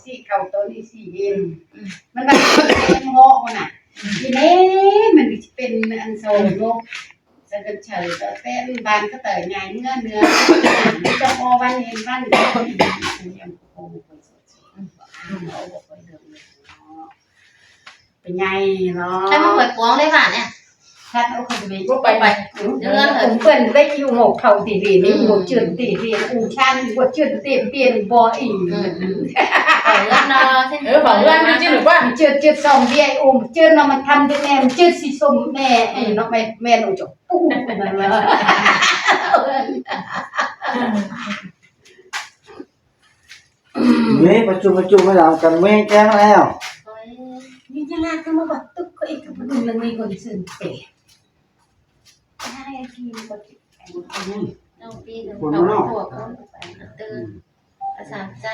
ສີເຂົາໂຕນີ້ສີເຫັນ ມັນວ່າເປັນເຫາະຫັ້ນນະ ອີແມ່ມັນຊິເປັນອັນສອງນົກ ສະເກີດເຊີຍ ແຕ່ບ້ານກະເຕີຍາຍເມືອເໜືອ ມີເຈົ້າພໍ່ບ້ານເຫັນບ້ານ ໂອ້ ໄປໃຫຍ່ເນາະ ແລ້ວມັນຂ້ອຍກວງເລີຍວ່ານີ້ ຄັນເອົາຄົນໄປ ບໍ່ໄປ ໄປເຮືອນເພິ່ນ ເພິ່ນໄດ້ຢູ່ຫົວເຂົາຕິເດ ນີ້ ອືມ ຫົວເຈີນຕິເດ ອູຊານຫົວເຈີນຕິເດ ບໍ່ອີ ອືມ ເວົ້າເຮືອນເນາະ ເອີ ເວົ້າເຮືອນມັນຈື່ວ່າ ເຈີນ ເຈີນສອງເດ ອູເຈີນເນາະ ມັນທຳໄດ້ແມ່ ມັນເຈີນສີສົ້ມແມ່ ອືມ ເນາະ ແມ່ ແມ່ນໂອ ເວີຍ ປະຊຸມ ປະຊຸມ ມາດາມກັນເວີຍ ແກ້ມາແລ້ວ ມີຈະລາກະມາບັກຕຶກເຂົາອີກ ກະບໍ່ຮູ້ເລື່ອງໃນຄົນຊື່ນເປ ໃຫ້ກິນບໍ່ກິນ ເຈົ້າປີນ ຄົນເນາະ ພວກຄົນ ອືມ ກະສາມໃຈ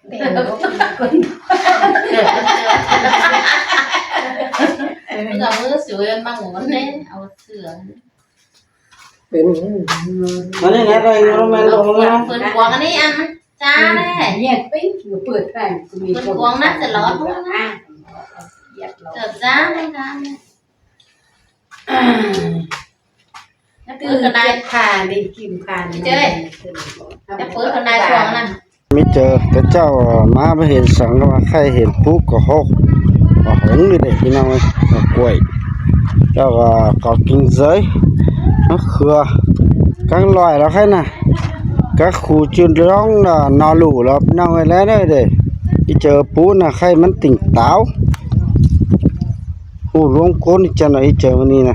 ແຕ່ວ່າຄົນ ເພິ່ນເອົາມືສວຍມາໝູນເດ້ ເອົາເສືອ ເປັນ ອັນນີ້ນະ ໄດ້ຢູ່ແມ່ນລົງແລ້ວ ເພິ່ນກວງອັນນີ້ ອັນມັນຈ້າແລ້ວ ເປີດທາງ ເພິ່ນກວງນະ ຈະລອດ ເກືອບຈ້າແລ້ວ ເປີດກະໄດ້ ຂານີ້ກິນຂານີ້ ເຈົ້ຍ ຈະເປີດກະໄດ້ຊ່ວງນັ້ນ ມີເຈີ ແຕ່ເຈົ້າມາບໍ່ເຫັນສັງ ກະວ່າໃຄ່ເຫັນປູກະຫົກ ກະຫົງນີ້ເດ້ພີ່ນ້ອງເອີຍ ກະກ້ວຍ ເຈົ້າກະເຂົາກິນເຊີຍ ມະເຂືອ ກັງລອຍລາວໃຄ່ນະ ກະຄູຈຸນລອງນອລູລາວ ພີ່ນ້ອງເອີຍ ແລເດີ ອີເຈີປູນະ ໃຄ່ມັນຕິ່ງຕາວ ຮູ້ລວມຄົນອີກຈັ່ງໜ້ອຍ ອີເຈີມື້ນີ້ນະ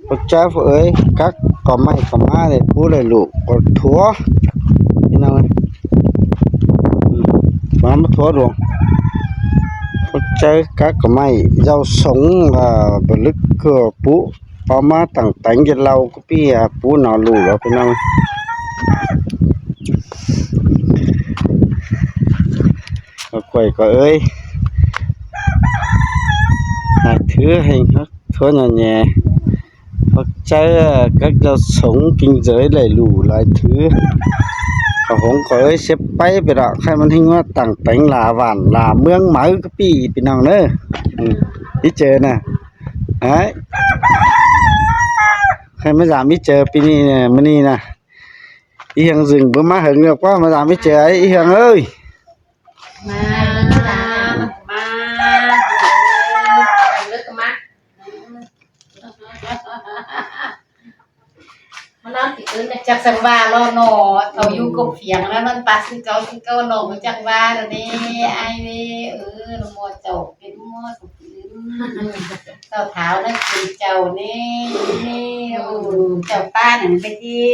ພວກເຈົ້າເອີຍ ກັກກອໄມ້ກະມາເລີຍ ປູເລີຍລູກ ກະຖົ່ວ ພີ່ນ້ອງເອີຍ ມາ ມາຖົ່ວດວງ ພວກເຈົ້າກັກກະໄມ້ ເຈົ້າສົງ ອາ ບະລຶກ ກະປູ ເອົາມາຕັ້ງແຕ່ງເຢັນເຫຼົ້າກະປີ້ ອາ ປູນອນຫຼູ່ແລ້ວ ພີ່ນ້ອງ ກະກ້ວຍກະເອີຍ ໃຫ້ຖືໃຫ້ ໂທນແຍ່ ພວກເຈົ້າກັກເຈົ້າສົງກິງເຈີຍໄຫຼຫຼູ່ຫຼາຍຖື ກະຫົງກະເອີຍ ເຊບໄປໄປດອກ ໃຫ້ມັນເຮັງມາຕັ້ງແຕ່ງຫຼາບ້ານຫຼາເມືອງໃໝ່ກະປີ້ ພີ່ນ້ອງເດີ ອີເຈີນະ ອ້າຍ ໃຫ້ມາຢາມອີເຈີປີນີ້ ມື້ນີ້ນະ ອີຫຍັງຈຶ່ງບໍ່ມາເຫິງດອກ ມາຢາມອີເຈີ ອີຫຍັງເອີຍ. ມາ ມາ ມາ ເອີ ໄປເລີຍກະມາ ມານອນຕິດອື່ນເລີຍ ຈັກສັງວ່າເນາະ ເຂົາຢູ່ກົບຟຽງແລ້ວ ມັນປາກຄືເກົ່າ ຄືເກົ່າເນາະ ບໍ່ຈັກວ່າແລ້ວເດ້ ອ້າຍເດ້ ເອີ ໝໍເຈົ້າເປັນໝໍ ເຈົ້າທ້າວນະ ເປັນເຈົ້າເດ້ ເຈົ້າປ້ານັ້ນໄປທີ່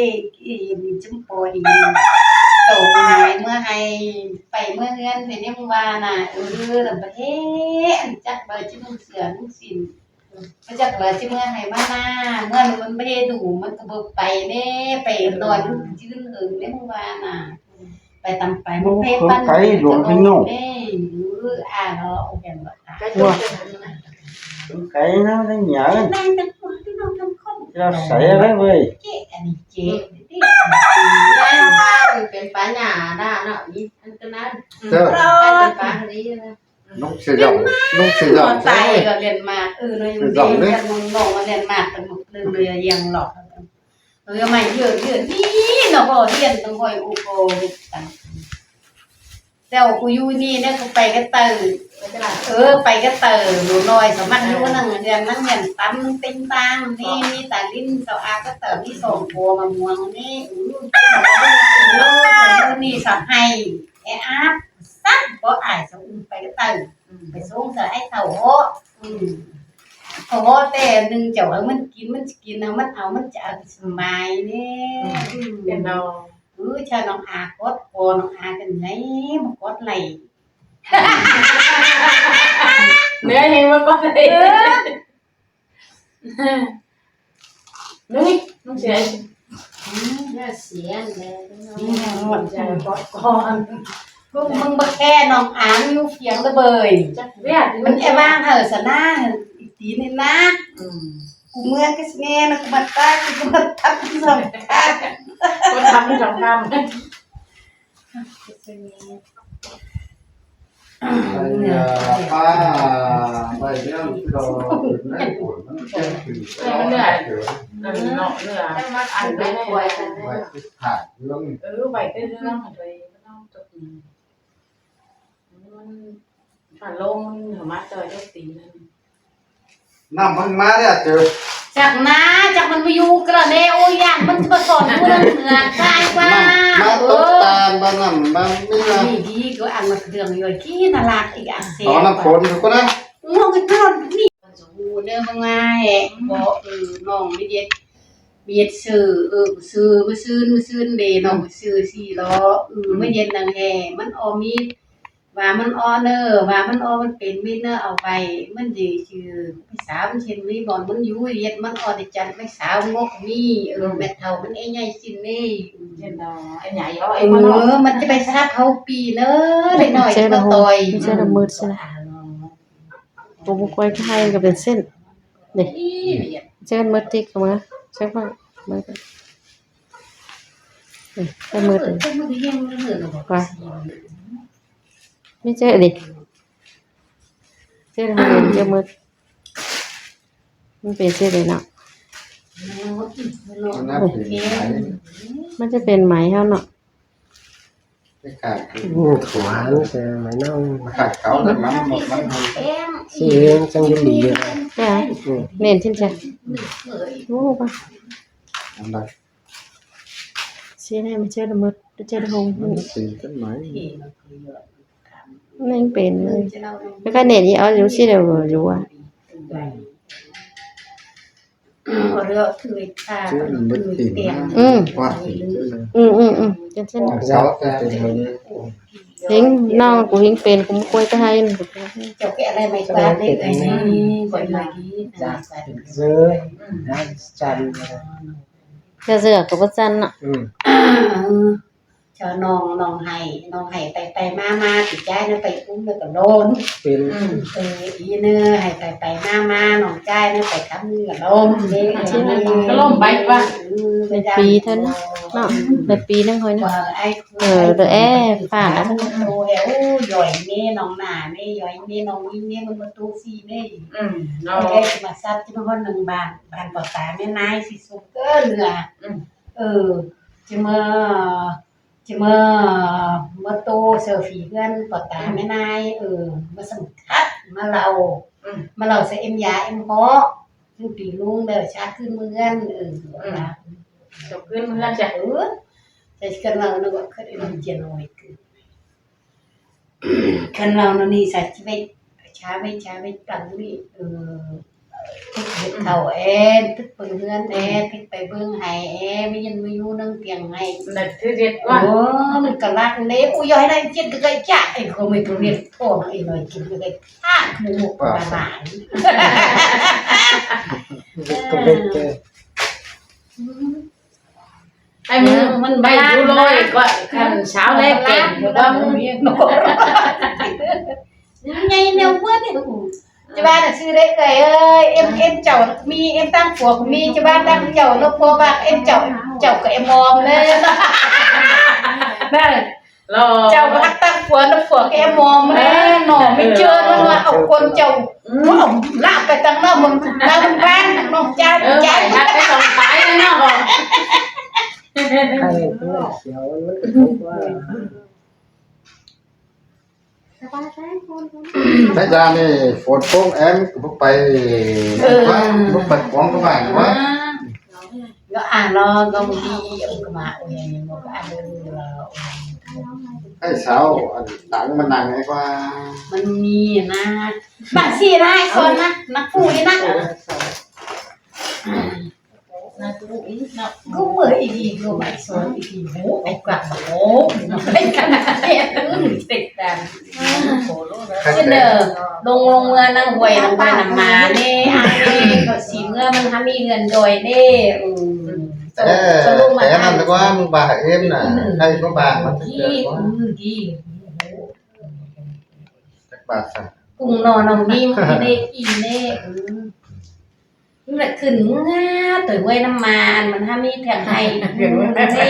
ອີ່ ຈຸ້ມໂປອີ່ ໂຕໝາຍເມືອໃຫ້ ໄປເມືອເຮືອນເພິ່ນຍັງວ່ານະ ເອີ ລະປະເທດ ຈັກວ່າຊິນຸ່ງເສື້ອນຸ່ງສິ້ນ ຈັກວ່າຊິເມືອໃຫ້ມານາ ເມືອມັນບໍ່ໄດ້ດູ ມັນກະບໍ່ໄປແດ່ ໄປນອນຢືນເຫິງແດ່ ເມື່ອວານນະ ໄປຕຳໄປ ມັນເພປັນ ໄກຫຼວງເພິ່ນເນາະ ເອີ ອາເນາະ ໂອເຄ ໄກນະ ໄດ້ຫຍັງ ແມ່ນແຕ່ຄົນພີ່ນ້ອງທັງຄົນ ເຈົ້າໃສ່ໄດ້ເວີຍ ເຈ ອັນນີ້ເຈ ເປັນປາຫຍ້າດາເນາະ ມີອັນຕົວນັ້ນ ເຈົ້າ ເປັນປາຫຍ້າ ນົກສະຫຍອງ ນົກສະຫຍອງ ຕາຍກໍລຽນມາ ເອີ ນ້ອງ ນ້ອງມາລຽນມາ ເລີຍລຽນຫຼອກ ເອີ ມາເຍອະໆ ນີ້ເນາະ ຮຽນຕ້ອງຫ້ອຍອຸໂກ ແລ້ວກູຢູ່ນີ້ນະ ກູໄປກະເຕີ ເອີ ໄປກະເຕີ ໜູນ້ອຍ ສາມາດຢູ່ນຳເຮືອນ ນຳເຮືອນຕຳເຕັງຕ່າງ ນີ້ມີຕາລິນ ເຈົ້າອາກະເຕີ ມີສອງໂຄ ມະມ່ວງນີ້ ອື ນີ້ສະໄຫ ແອອັດ ສັດ ບໍ່ອາຍ ສະອຸ່ມໄປກະເຕີ ໄປສົ່ງສະໄອເຖົ້າເຫາະ ອື ເຂົາເຫາະແຕ່ໜຶ່ງ ເຈົ້າເອົາມັນກິນ ມັນຊິກິນ ເອົາມັນເອົາ ມັນຈະເອົາສະບາຍເດ້ ອື ເປັນເນາະ ອື ຊານ້ອງອາກົດ ຄໍນ້ອງອາກັນໄງ ມາກົດໄຫຼ ເໜືອແຮງມາກົດໄຫຼ ເອີ ນີ້ ມັນເສຍ ອືມ ເສຍແລ້ວ ນີ້ ມັນຈະກອດກ່ອນ ມຶງ ມຶງບໍ່ແຄ່ນ້ອງອານຢູ່ພຽງລະເບີຍ ຈັກແວດ ມັນແອວາງເຮີສະນາ ອີກຕີນີ້ນາ ອືມ ກູເມືອກະຊິແງນະ ກູມາຕາຍ ກູມາທັບສອງຂ້າງ ບໍ່ທັບສອງຂ້າງ ໃສ່ເນື້ອປາໄວ້ແລ້ວ ເອີ ມັນເປັນ ເອີ ມັນເນື້ອ ອັນເນາະ ເນື້ອ ອັນໄວ້ ໄວ້ ໄວ້ ໄວ້ ເອີ ໄວ້ແຕ່ເລື່ອງ ໄວ້ ມັນເອົາຕົກນີ້ ມັນ ຖ້າລົງມັນເຂົ້າມາຈອຍຕົກຕີນນັ້ນ ນ້ຳມັນມາແລ້ວເຈີ ຈັກນາ ຈັກມັນມາຢູ່ກະລະແນ່ ໂອ້ຍ ຢ້ານມັນຊິມາສອນຢູ່ເລື່ອງເມືອງຊາຍກວ່າ ມາຕົກຕານ ບ້ານນັ້ນບ້ານນີ້ນະ ນີ້ດີກວ່າອັນມາເຄື່ອງຢູ່ທີ່ນາລາກອີກອັກເສບ ຕອນນ້ຳຝົນພຸ້ນນະ ງອກກະຈອນນີ້ ສະຫູເດີ ເບິ່ງວ່າແຮະ ບໍ່ ເອີ ນ້ອງໄດ້ເຮັດ ເຮັດຊື່ ເອີ ຊື່ ມື້ຊືນ ມື້ຊືນເດ ນ້ອງຊື່ສີ່ລໍ້ ເອີ ມາເຮັດໜັງແຮ່ ມັນອໍມີດ ວ່າມັນອໍເນີ ວ່າມັນອໍ ມັນເປັນມີດເນີ ເອົາໄປ ມັນຊິ ຊິໄປສາວ ມັນຊິມີບ່ອນມັນຢູ່ ເຮັດມັນອໍ ໄດ້ຈັດໄປສາວ ງົກມີ ເອີ ແມ່ເຖົ້າມັນເອໃຫຍ່ຊິນເນ ເຫັນບໍ່ ໄອ້ໃຫຍ່ ເອີ ມັນຈະໄປສາເຜົາປີເນີ ເດັກນ້ອຍຊິມາຕ່ອຍ ເຈົ້າລະມືດຊິນະ ໂອ້ ບໍ່ຄ່ອຍໄທກໍເປັນເສັ້ນ ນີ້ ເຈົ້າເໝິດຕິກເຂົ້າມາ ເຈົ້າຟັງ ເບິ່ງ ນີ້ ເຈົ້າເໝິດ ວ່າ ມີເຈົ້ານີ້ ເຈົ້າເໝິດ ເຈົ້າເໝິດ ມັນເປັນຈັ່ງໃດເນາະ ມັນຈະເປັນໄໝເຮົາເນາະ ອືມ ຂວາງໃສ່ໄມ້ເນົ່າ ມັນຂາດເຂົາແລ້ວ ມັນ ມັນ ມັນ ຊິເຮັດຈັ່ງຢູ່ດີ ຈ້າ ອືມ ແມ່ນຈັ່ງຊັ້ນ ໂອ້ ອັນໃດ ຊິໃຫ້ມັນເຈີລະເມີດ ເຈີລະຫົງ ມັນຕີກັນໄໝ ມັນຍັງເປັນເລີຍ ແລ້ວກໍເນັ້ນອີກ ເອົາຢູ່ຊິໄດ້ຢູ່ວ່າ ອືມ ອືມ ອືມ ອືມ ຈັ່ງຊັ້ນ ເສົາກໍເປັນ ເຫັນນ້ອງກູເຫັນເປັນ ກູບໍ່ຄ່ອຍຈະໃຫ້ ເຈົ້າແກະໄດ້ໄມ້ກວາດເດ້ ເອີ ບໍ່ຢູ່ດີ ຈາກເປັນເຊີນ ອືມ ນາງຈັນ ເສື້ອ ເສື້ອກໍບໍ່ສັ່ນເນາະ ອືມ ເຈົ້ານ້ອງ ນ້ອງໄຫ້ ນ້ອງໄຫ້ໄປໄປມາມາ ປີກາຍນະໄປອຸ້ມແລ້ວກໍລົ້ມ ເປັນ ອືມ ເອີ ອີເນີ ໄຫ້ໄປໄປມາມາ ນ້ອງຈ່າຍນະໄປຄຳໜຶ່ງກໍລົ້ມເດ້ ກໍລົ້ມໄປວ່າ ເອີ ເປັນປີເທົ່ານັ້ນເນາະ ເປັນປີໜຶ່ງ ເອີ ແຕ່ແອຟ້າ ໂອ້ ຢອຍເມ ນ້ອງໜ້າເມ ຢອຍເມ ນ້ອງຍິງເມ ມັນບໍ່ຕູ້ສີ່ເມ ອືມ ເນາະ ແອຊິມາຊັດ ຊິມາຮອດໜຶ່ງບ້ານ ບ້ານພໍ່ຕາແມ່ນາຍ ຊິສຸກເກີນເຫຼືອ ອືມ ເອີ ຈະມາ ຈະມາ ມາໂຕເຊີຟີເຮືອນພໍ່ຕາແມ່ນາຍ ເອີ ມາສຳຄັດ ມາເລົ່າ ອືມ ມາເລົ່າໃສ່ເອັມຢາເອັມເພາະ ເປັນປີລຸງແລ້ວ ຊາກຄືນເມືອເຮືອນ ເອີ ອືມ ວ່າ ເຈົ້າຄືນເມືອເຮືອນຈ້ະ ເອີ ແຕ່ຄັນເວົ້ານະ ວ່າຄືນເອັມເຈັນໂອຍຄື ຄັນເວົ້າແນວນີ້ ສາຊີວິດ ຊາເວັດ ຊາເວັດ ຕັ້ງນີ້ ເອີ ເຮັດເຂົ້າແອ ຕຶກເບິ່ງເຮືອນແອ ຕຶກໄປເບິ່ງໄຮ່ແອ ມາເຢັນມາຢູ່ນຳຕຽງໄຮ່ ນັ້ນຄືເດັດວ່າ ໂອ້ ມັນກະລັກເດ້ ອຸ້ຍ ຢາກໃຫ້ໄດ້ເຈັດກະໄກ່ຈະ ໄອ້ຄົນໄອ້ຕົວນີ້ ທ້ອງໄອ້ນ້ອຍກິນກະໄກ່ທາກໝູກປາໝານ ເຮັດກະເວັດແກ ໄອ້ມື ເອີ ມັນໄປຢູ່ລອຍກໍຄັນສາວແລເກັ່ງ ວ່າໃຫຍ່ແນວເບີດນີ້ ຈະວ່ານະຊື່ເດ້ເອື້ອຍເອີຍ ເອັມ ເອັມເຈົ້າມີ ເອັມຕ່າງພວກມີ ຈະວ່າຕ່າງເຈົ້າເນາະ ພວກວ່າເອັມເຈົ້າ ເຈົ້າກໍເອັມມອມເລີຍ ນັ້ນ ເຈົ້າກໍຮັກຕັ້ງຜົວນະ ຜົວກໍແອມມອມແລ້ວເນາະ ມີເຈີນວ່າເອົາຄົນເຈົ້າ ອືມ ເອົາລາກໄປຕັ້ງນອກ ມັນລາກມັນແພງເນາະ ຈ່າຍ ເອີ ຈ່າຍ ຮັກໄປສອງສາຍເນາະ ໄອ້ເພື່ອນຂຽວມັນກໍຖືກວ່າ ອືມ ໃນຍາມນີ້ຝົນຕົກແອມກໍບໍ່ໄປ ເອີ ບໍ່ໄປຂວາງກັບບ້ານວ່າ ກໍອ່ານລອງກໍມີ ເອີ ກໍມາ ໂອ້ຍ ກໍອ່ານເລີຍ ໃຫ້ສາວອັນດັງມານັ່ງໃຫ້ກວ່າ ມັນມີນະ ບາງທີນະ ສອນນະ ນັກຜູ້ນີ້ນະ ນະ ກູອີກເນາະ ກູເມີອີກ ກູໄປສອນອີກ ໂຫ ໄອ້ກວ່າ ໂຫ ໄອ້ກັນເຮັດ ອືມ ຕິດຕາມ ເຊີນເດີ ລົງ ລົງເມືອນຳຫ້ວຍ ນຳຫ້ວຍນຳມາເດ້ ອ້າຍເດ້ ເຂົາຊິເມືອ ມັນຫາມີເຮືອນດອຍເດ້ ອືມ ເອີ ແຕ່ນັ້ນກວ່າ ມຶງບາກເອັມນະ ໃຫ້ບໍ່ບາກມັນ ດີ ເກີດວ່າ ອືມ ດີ ຈັກບາກຊະ ກຸງນໍນ້ອງນີ້ ອີເນ ອີເນ ອືມ ມັນລະຂຶ້ນງາ ໂຕຍເວີຍນຳມາ ອັນມັນຫາມີແຖມໃຫ້ ອືມ ເອີ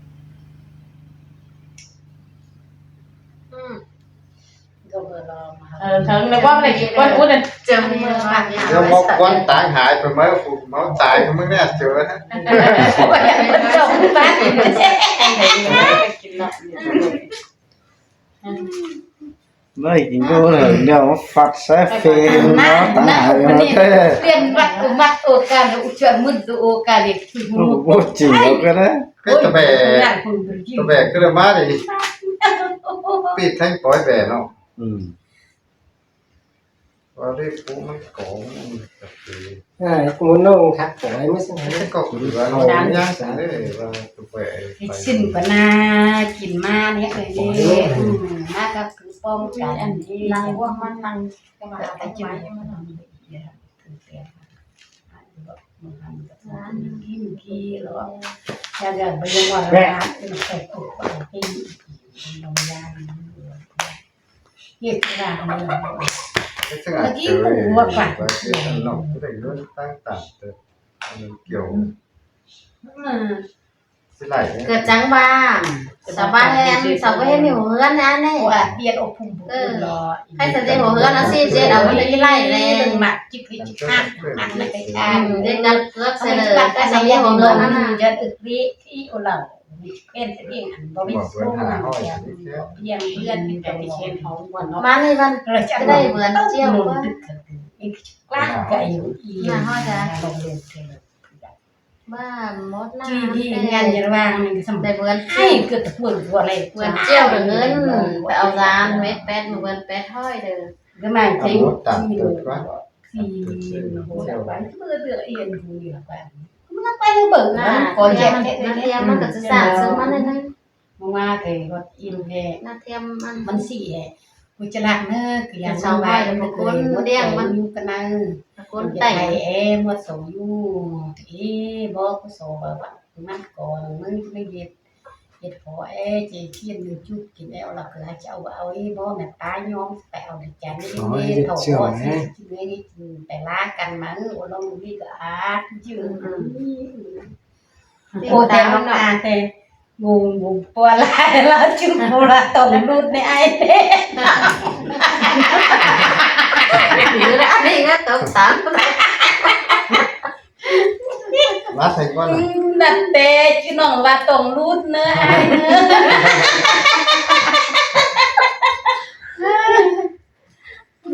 ອືມ ກໍບໍ່ລອງ ເອີ ເຖິງແລ້ວບໍ່ໄດ້ກິນກ້ອນອຸດນັ້ນ ເຈີມືບາດນີ້ ດຽວເມົາກ້ອນຕາງຫາຍໄປເມີ ເມົາຕາຍ ມຶງແນ່ເຈີນະ ເຈົ້າຄືບ້ານ ເລີຍກິນບໍ່ໄດ້ ດຽວມາຟັດໃສ່ເຟນເນາະ ຕາຍແທ້ ປ່ຽນວັດອຸມັດໂອການອຸຈະມຶດໂອກາລິ ໂອ້ ບໍ່ຈິງແລ້ວກໍໄດ້ ຄືຕະແບກ ຕະແບກຄືມານີ້ ປີດແທງປອຍແບເນາະ ອືມ ວ່າເລກປູມັນກອງມັນກະຄື ອ່າ ກູນ້ອງທັກປອຍມາຊັ້ນ ແຕ່ກໍຄືວ່ານ້ອງຍັງຊັ້ນເດ້ວ່າຕະແບກ ຊິນປະນາກິນມານີ້ເອີຍ ອືມ ມາກັບຄືປ້ອງກັນອັນນີ້ ນັ່ງພວກມັນນັ່ງ ແຕ່ວ່າໄປກິນ ເຮັດລາວເນາະ ເຮັດຈັ່ງໃດ ເອີ ເຮັດອັນນອກ ໄດ້ເງິນຕ່າງໆ ແຕ່ອັນນັ້ນກ່ຽວ ອືມ ຊິໄຫຼ ເກີດຈັ່ງວ່າ ສາວບ້ານແຮງ ສາວບໍ່ເຫັນຢູ່ເຮືອນນະນີ້ ໂອ້ ອາດປ່ຽນອົບພູມ ເອີ ໃຫ້ສະເດຫົວເຮືອນເອົາຊິເຈັດເອົາມັນໄດ້ໄຫຼແລ້ວ ມັກຈິບ ອືມ ເດັກກັນເກືອບໃສ່ເລີຍ ໃຫ້ສະເດຫົວເຮືອນນັ້ນນະ ເດືອນອຶກວິ ທີ່ໂອລາວ ເປັນສະເດງອັນບໍ່ມີ ບໍ່ເປັນຫ້າຮ້ອຍ ປ່ຽນເຮືອນເປັນແປດສິບເຊັນ ເຮົາມ່ວນເນາະ ມານີ້ມັນຈະໄດ້ເໝືອນຈຽວ ກວ້າງໄກຢູ່ອີກ ຫ້າຮ້ອຍ ລອງເບິ່ງເທື່ອ ບ້າໝົດນະ ທີ່ທີ່ງານຢາລະຫວ່າງນີ້ກໍສຳໄດ້ເໝືອນ ໃຫ້ເກີດເໝືອນບໍ່ໄດ້ ເໝືອນຈຽວເດີເງິນ ໄປເອົາສາມເມັດແປດ ເໝືອນແປດຮ້ອຍເດີ ກໍມາເທັງທີ່ໂລດ ທີ່ໂລດ ເມື່ອເດືອນອີ່ຫຍັງຢູ່ນີ້ລະ ເມື່ອໄປເບິ່ງນະ ມັນກໍແຍກ ນາທຽມມັນກໍຊິສ້າງເຊິ່ງມັນນັ້ນ ເມື່ອວານກໍຮອດອີ່ມແທ້ ນາທຽມມັນ ມັນຊິແອ ກູຈະລັກເນີ ຄືຢ່າງສອງຮ້ອຍ ມັນບໍ່ຄົນລ້ຽງມັນ ຢູ່ກັນນະ ຄົນໄຕ້ແອ ໝົດສອງຢູ່ ເອ ບໍ່ ກູສອບວ່າ ມັນກໍ ມຶງຈະໄດ້ເຮັດ ເຮັດພໍແອ ເຈຄຽນຢູ່ຈຸກກິນແອວ ລະຄືໃຫ້ເຈົ້າເອົາເອ ບໍ່ແມ່ນຕາຍຍອມ ໄປເອົາໃນຈັນນີ້ ເຮັດເຈົ້າ ເຮັດເຈົ້າ ຊິກິນເອ ໄປລາກັນມາ ໂອລອງນີ້ກໍອາດ ຈື່ ໂອ ແຕ່ນ້ອງອາແຕ່ ງົງ ງົງ ຕົວລາຍລາວຈຸດໂບລາຕົງລຸດໃນໄອເດ ຫຼືລະອັນນີ້ກໍຕົງສາມ ມາໃສ່ກ່ອນນະ ນັບແຕ່ຈຸນ້ອງວ່າຕົງລຸດເນີ ອາຍເນີ ອ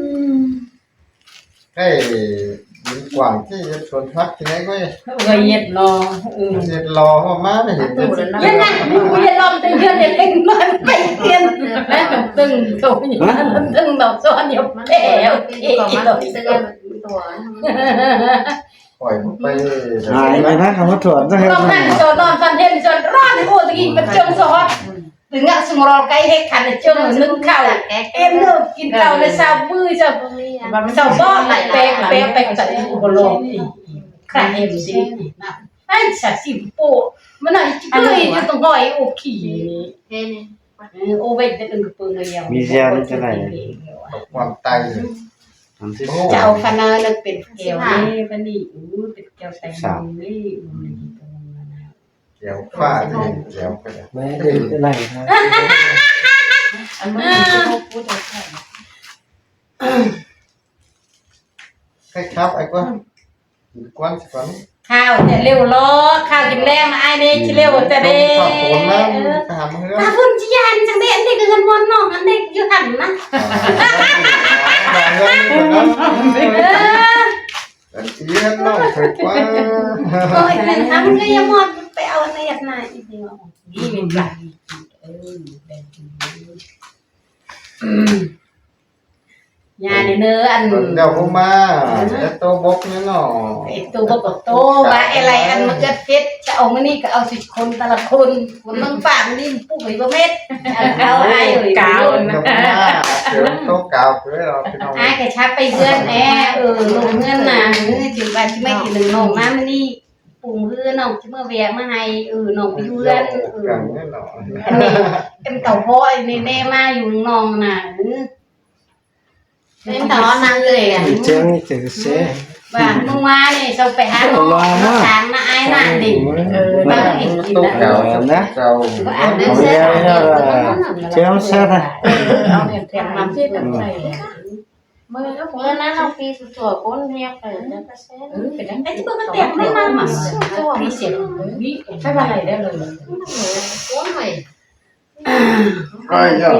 ືມ ໃກ້ດິນກວ້າງທີ່ເຮັດສວນຜັກທີ່ໃດເວີຍ ເອີ ເຮັດລໍ ເອີ ເຮັດລໍມາໄດ້ເຫັນ ເຮັດນະ ຢູ່ເຮັດລໍເປັນເດືອນເຮັດເອງນອນໄປຮຽນ ແລ້ວຕຶງໂຕນີ້ ຕຶງດອກຊ້ອນຢູ່ແປວ ເອ ຕົວ ຂ້ອຍໄປຫາຍໄປນະ ຄຳວ່າຖອນ ຕ້ອງນັ່ງສອນນອນຟັນເຫັນສອນຮ້ອນໂອຕະກີ້ມັນຈົງສອດ ເຖິງງະສຸງຣອລໄກເຮັດຂັນເຈີໜຶ່ງເຂົ້າ ເອັມເນີ ກິນເຂົ້າໃນຊາວມື້ຊາວ ຊາວບໍ່ໄປແປກແປກໄປຕະອຸບໍ່ລອກອີກ ຄະເຫັນຊິນະ ໄອ້ສາຊິໂປ ມັນໄດ້ເຄີຍຢູ່ຕົງຫອຍໂອຄີນີ້ ເອີ ໂອເວັນເປັນກະເປີງລຽວ ມີແຊວນີ້ຈັ່ງໃດ ຄວາມໄຕ ເຈົ້າຄະນະເລິກເປັນແກ້ວນີ້ ບາດນີ້ ອູ ເປັນແກ້ວໄຕນີ້ ອູ ແກ້ວຟ້າແກ້ວກໍໄດ້ ແມ່ເປັນຈັ່ງໃດ ອັນມັນເປັນຜູ້ຜູ້ໃດ ໃຫ້ຄາບໄອ້ກວນ ກິນກວນຊິກ່ອນ ຂ້າວແຕ່ເລວລໍ ຂ້າວກິນແລງ ອ້າຍເດ້ຊິເລວແຕ່ເດ້ ຕາຝົນຊິຢ້ານຈັ່ງໃດ ອັນນີ້ກໍເຮືອນມ່ວນນ້ອງ ອັນນີ້ຢູ່ຫັ້ນນະ ເອີ ອັນຊິເຮືອນນ້ອງໄປກວ່າ ໂອ້ຍ ແມ່ນທຳກໍຢ່າໝົດ ໄປເອົາອັນນີ້ອັນນັ້ນອີກ ນີ້ແມ່ນ ເອີ ແບບນີ້ ອືມ ຢ່າແນ່ເນີ ອັນ ດຽວຜູ້ມາ ເອີ ເຮັດໂຕບົກແນ່ເນາະ ເຮັດໂຕບົກໂຕ ວ່າໄອ້ໄລອັນມະເຂືອເທດ ຈະເອົາມື້ນີ້ກໍເອົາຊິຄົນແຕ່ລະຄົນ ຄົນເມືອງຝາງນີ້ປູກໄວ້ບໍ່ເມັດ ເອົາໄອ້ກາວນະ ດຽວຜູ້ມາ ດຽວໂຕກາວເດີເນາະ ພີ່ນ້ອງ ອ້າຍກໍຊາບໄປເຮືອນແດ່ ເອີ ລົງເຮືອນນາ ເອີ ຈຶ່ງວ່າຊິມາກິນນ້ຳນ້ອງນຳມື້ນີ້ ປຸງເຮືອນນ້ອງຊິມາແວ່ມາໃຫ້ ເອີ ນ້ອງໄປຢູ່ເຮືອນ ເອີ ອັນນີ້ເປັນເຕົາພໍ່ນີ້ແນ່ມາຢູ່ນ້ອງນະ ເອີ ເປັນຕາຮ້ອນນາງເອີຍ ເຈີເຈີເຊ ວ່າມື້ວານນີ້ເຈົ້າໄປຫາໝໍ ວ່າມາ ມາຖາມມາອ້າຍນາດິ ເອີ ເຈົ້າເຫັນກິນແລ້ວ ເຈົ້າ ເຈົ້າ ກໍອາບນ້ຳແຊບ ເຈົ້າແຊບນະ ເອີ ເອົາແຖມມາ ເມື່ອນັ້ນເຮົາປີສຸດຕົວຄົນຮຽກໄປ ເອີ ເປັນຈັ່ງໃດ ໄອ້ທີ່ເບິ່ງກໍແຕກມາ ມາ ມາ ໃຊ້ວ່າໄດ້ເລີຍ ໂອ້ຍ ໄອ້ຍາ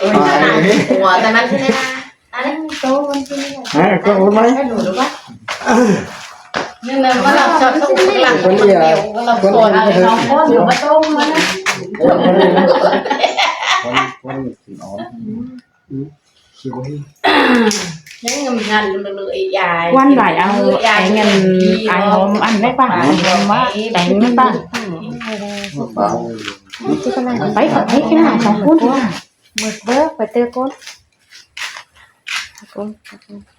ຫົວແຕ່ມັນຄືແນວນັ້ນ ອັນນີ້ໂຕມັນຄືແນວນັ້ນ ຮະ ກໍໂອນໄວ້ ໃຫ້ໜູດູກວ່າ ນີ້ນະ ມັນຮັບຊອບສົງຫຼັງຄົນດຽວ ຄົນດຽວ ສອງຄົນຢູ່ມາຕົ້ມມັນນະ ຄົນ ຄົນ ຄົນ ວັນໄວເອົາ ໄອ້ເງິນ ໄອ້ຫອມອັນໄດ້ປະ ໄອ້ຫອມວ່າແຕ່ງໄດ້ປະ ໄປ ໄປ ໄປ ໄປ ສອງຄົນ ມືດເບີກ ໄປເຕີກ່ອນ ກ່ອນ